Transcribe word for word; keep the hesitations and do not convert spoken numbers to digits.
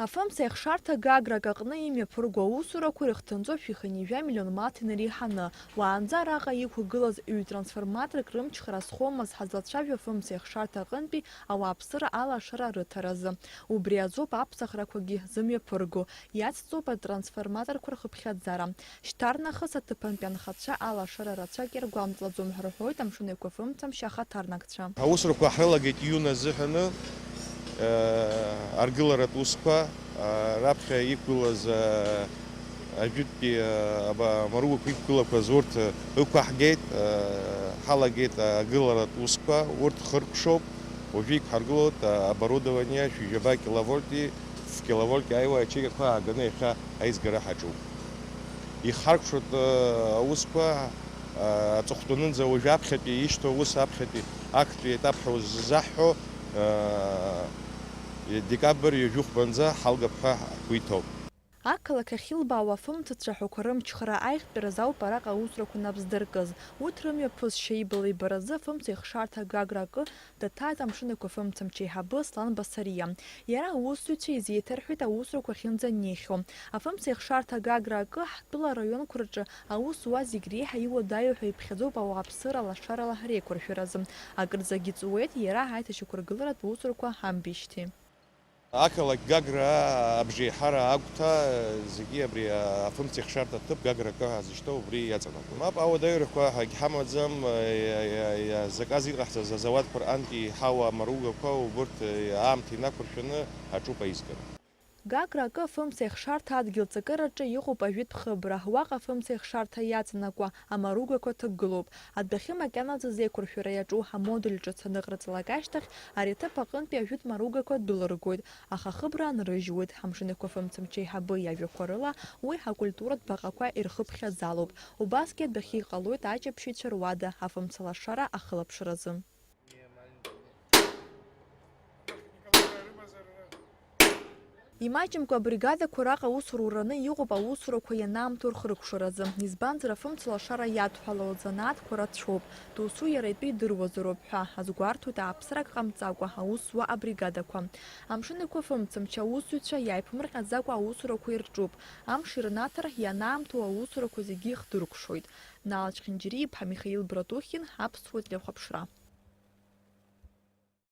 Афымца ихшарҭа Гаграк аҟны имҩаԥырго аусурақәа ирыхҭынҵоуп шәи хынҩажәа миллион манҭ инареиҳаны. Уаанӡа араҟа иқәгылаз ҩ-трансформаторк рымчхара азхомызт ҳазлацәажәо афымца ихшарҭа аҟынтәи ауааԥсыра алашара рыҭаразы. Убри азоуп аԥсахрақәагьы зымҩаԥырго, иацҵоуп атрансформаторқәа рхыԥхьаӡара. Шьҭарнахыс аҭыԥантәи анхацәа алашара рацәак иргәамҵлаӡом ҳәа рҳәоит Амшын Еиқәа фымцамч ахаҭарнакцәа. Аусурақәа ҳрылагеит июнь азыҳәаны, э, аргыларатә усқәа, э, раԥхьа иқәгылаз, э, ажәытәтәи, э, аба-, амаругақәа иқәгылақәаз урҭ, э, ықәаҳгеит, э, ҳалагеит, э, агыларатә усқәа, урҭ хыркәшоуп, уажәы иқәҳаргылоит, э, оборудование шәи жәаба киловольти, ф киловольт иааиуа ачеиқәа ааганы иахьа аизгара ҳаҿуп. Ихҳаркәшоит, э, аусқәа, э, аҵыхәтәанынӡа уажәы аԥхьатәи ишьҭоу аус аԥхьатәи актәи етап ҳәа уззаҳҳәо, э, декабр ҩажәи хәбанӡа ҳалгап ҳәа ҳгәы иҭоуп. Ақалақь ахьылбаау афымцацәа ҳәақәа рымчхара аиӷьтәразы ауп араҟа аусурақәа нап здыркыз. Урҭ рымҩаԥысшьа ибалеибаразы афымца ихшарҭа Гагра акы даҭааит Амшын Еиқәа фымцамч еиҳабы Аслан Басариа. Иара аусзуҩцәа изеиҭарҳәеит аусурақәа ахьынӡанеихьоу. Афымца ихшарҭа Гагра акы ҳтәыла араионқәа рҿы аус зуа зегь реиҳа иуадаҩу ҳәа иԥхьаӡоуп ауааԥсыра лашарала реиқәыршәаразы. Акырӡагьы ҵуеит иара аиҭашьақәыргыларатә усурақәа ҳамбеижьҭеи. Ақалақь Гагра абжеиҳара агәҭа, зегьы абри афымца ихшарҭа аҭыԥ Гагра акы ҳазышьҭоу убри иаҵанакуеит. Мап, ауадаҩрақәа ҳәагь ҳамаӡам, иа-, иа-, иа-, заказ иҟаҳҵаз азауадқәа рҟынтәи иҳауа амаругақәа, убырҭ аамҭа инақәыршәаны ҳаҿуп аизгара. Гагра акы афымца ихшарҭа адгьыл ҵакыраҿы иҟоуп ажәытә хыбра, уаҟа афымца ихшарҭа иаҵанакуа амаругақәа ҭагылоуп. Адәахьы макьанаӡа зеиқәыршәара иаҿу амодуль ҿыц аныҟарҵалак ашьҭахь, ари аҭыԥ аҟынтәи ажәытә маругақәа дәылыргоит, аха ахыбра анрыжьуеит. Амшын Еиқәа фымцамч еиҳабы иажәақәа рыла, уи акультуратә баҟақәа ирхыԥхьаӡалоуп. Убасгьы адәахьы иҟалоит аҷаԥшьаҩцәа руада афымца лашара ахылаԥшразы. Имаҷымкәа абригадақәа раҟа аусура ураны иҟоуп аусурақәа ианаамҭоу рхыркәшаразы, избанзар, афымца лашара иадҳәалоу азанааҭқәа рацәоуп, досу иара итәы идыруазароуп ҳәа азгәарҭоит ааԥсарак ҟамҵакәа аус зуа абригадақәа. Амшын Еиқәа фымцамч аусзуҩцәа иааиԥмырҟьаӡакәа аусурақәа ирҿуп, амш ирнаҭар ианаамҭоу аусурақәа зегьы ихдыркәшоит. Нал Чхинџьариа-иԥҳа Михаил Братухин, Аԥсуа телехәаԥшра.